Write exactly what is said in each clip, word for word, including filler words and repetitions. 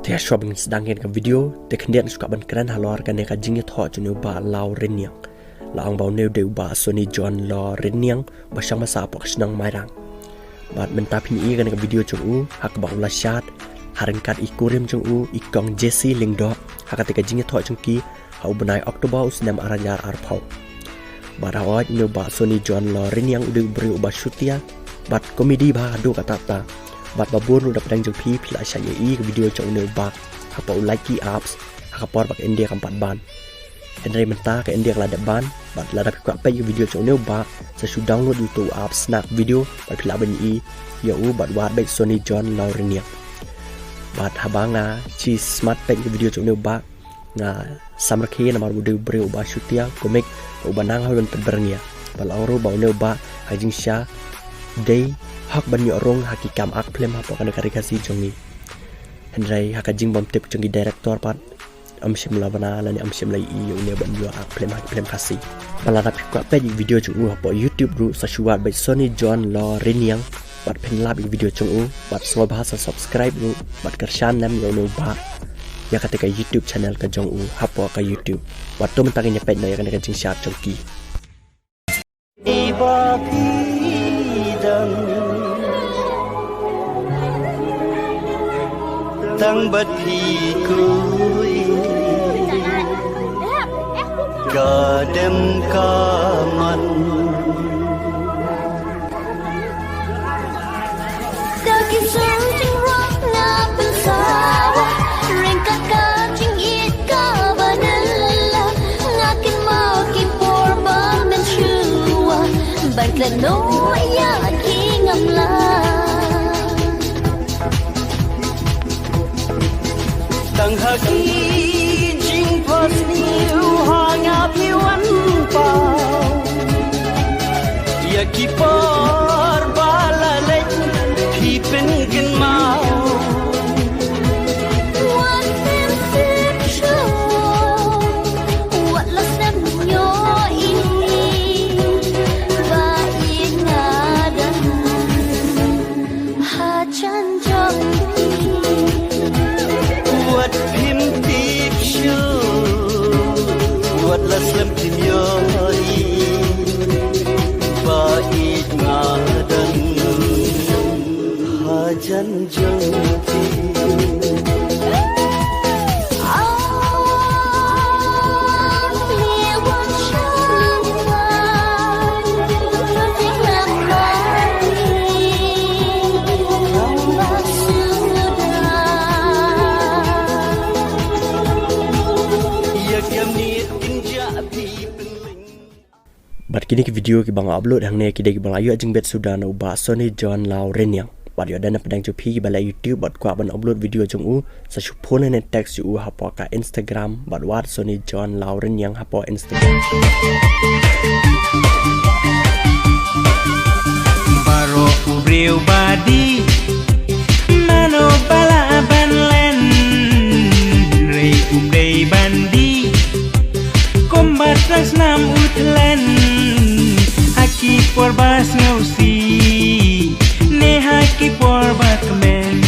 Te shuwa ban sdang ïa ka video, te khyndiat shuwa ban kren halor kane ka jingïathoh jong une u Bah Lawriniang. La ong ba une u dei u Bah Sony John Lawriniang, ba shong basa hapoh ka shnong Mairang. Bad mynta phin ïohi kane ka video jong u, ha kaba u la shad ha ryngkat i kurim jong u, i Kong Jesse Lyngdoh, ha kata ka jingïathoh jong ki ha u bnai October u snem ar hajar arphew. Bad hooid, une u Bah Sony John Lawriniang u dei u briew uba shutia bad komedi bha haduh katta katta. Bad ba bun ruh na pdeng jong phi, phi la shah ïohi ïa ka video jong une u bah hapoh u Likee apps ha ka por ba ka India kam pat ban. Hynrei mynta ka India ka la dep ban. Bad lada phi kwah peit ïa ka video jong une u bah, sa shu download ïa uto u apps Snap Video bad phi lah ban ïohi ïa u bad wad beit Sony John Lawriniang. Bad haba nga shu smat peit ïa ka video jong une u bah, nga samrkhie namar u dei u briew uba shutia, komik, uba nang hoi ban pynbyrngia. Bad la ong ruh ba une u bah ha ka jingshisha dei hok ban ïoh rung ha ki kam ak phlim hapoh kane ka ri Khasi jong ngi. Hynrei ha ka jingbymtip jong ki director pat, ym shym la bna lane ym shym la ïohi ïa une ban ïoh ak phlim ha ki phlim Khasi. Bad lada phi kwah peit ïa ka video jong u hapoh YouTube ruh, sa shu wad beit Sony John Lawriniang bad phin lap ïa ka video jong u, bad sngewbha sa subscribe ruh bad kyrshan lem ïa une u bah ïa kata ka YouTube channel ka jong u hapoh ka YouTube. Bad to mynta ngin ïa peit noh ïa kane ka jingshad jong ki. Iba phi dang tang bad phi kui, ka dem ka man. Ka ki song jingrwai na pynsawa, ryngkat ka jingïeit kaba nylla, nga kynmaw ki por ba mynshuwa, ban klet noh ïa ki ngamla. Tang ha ki jingphohsniew ha nga phi wan paw ïa ki por ba la leit, phi pynkynmaw. Wat pynsuk shuh, wat la snem ïohi ba ïeit nga dang hajan jong phi. Wat phim tip shuh, wat la slem phim ïohi ba ïeit nga dang hajan jong phi. Bad kine ki video kiba nga upload hangne ki dei kiba la ïoh jingbit suda na u Bah Sony John Lawriniang. Bad ïoh don na pdeng jong phi kiba leh YouTube bad kwah ban upload video jong u, sa shu phone ne text ïa u hapoh ka Instagram bad wad Sony John Lawriniang hapoh Instagram. Baroh u briew ba dih, mano ba lah ban len, hynrei um dei ban dih kumba tang snam u thlen. Ha ki por ba sngewsih ne ha ki por ba kmen,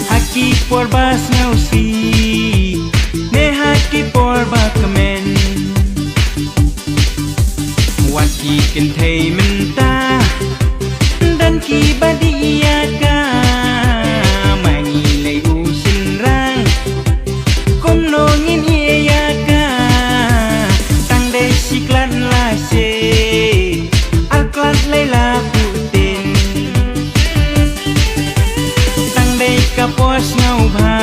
ha ki por ba sngewsih ne ha ki por ba kmen. Wat ki kynthei mynta, don kiba dih ïa ka, ma ngi lei u shynrang, kumno ngin ïeh ïa ka? Tang dei shi klat lashai, ar klat lei la putin. Tang dei ka por sngewbha,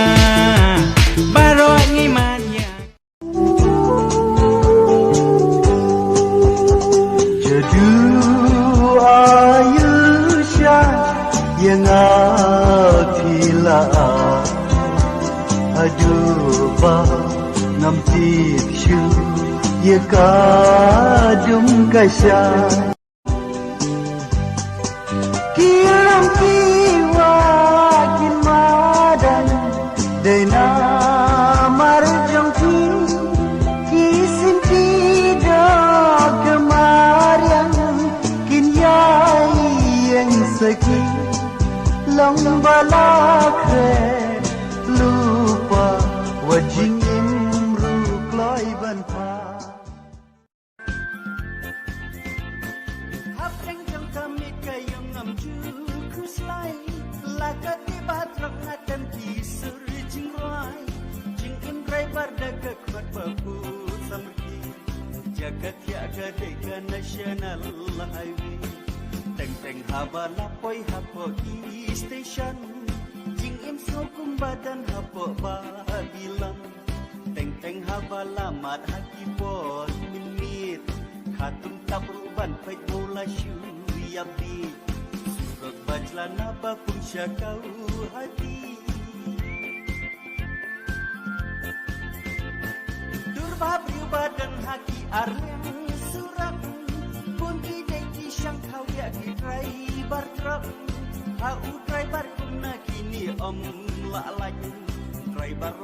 baroh ngi mad ïa. Jadu ayu sha ïa nga phi la, haduh ba ngam tip shuh ïa ka dum ka sha. Ki lam ki wah kin madan, dei namar jong phi. Ki sien ki doh ka mariang, kin ïai ïeng saki. Long Ba la khreh lypa, wat jingim ruh kloi ban phah. Hapdeng jong ka miet ka ïong ngam ju khuslai. La ka tip ba trok nga tem ki sur jingrwai. Jingim driver da ka khmat ba put samrkhie. Jaka thiah ka dei ka National Highway. Teng teng haba la poi hapoh ki station. Jingim sngew kumba don hapoh Babylon. Teng teng haba la mad ha ki por mynmiet. Khatung tap ruh ban peit mo la shu ïa bieit. Surok ba jlan na ba pun sha Guwahati. Dur ba briew ba don ha ki ar liang surok. Bun ki dei ki shang khaw ïa ki driver truck. Ha u driver kumne kine ym lah lait. Driver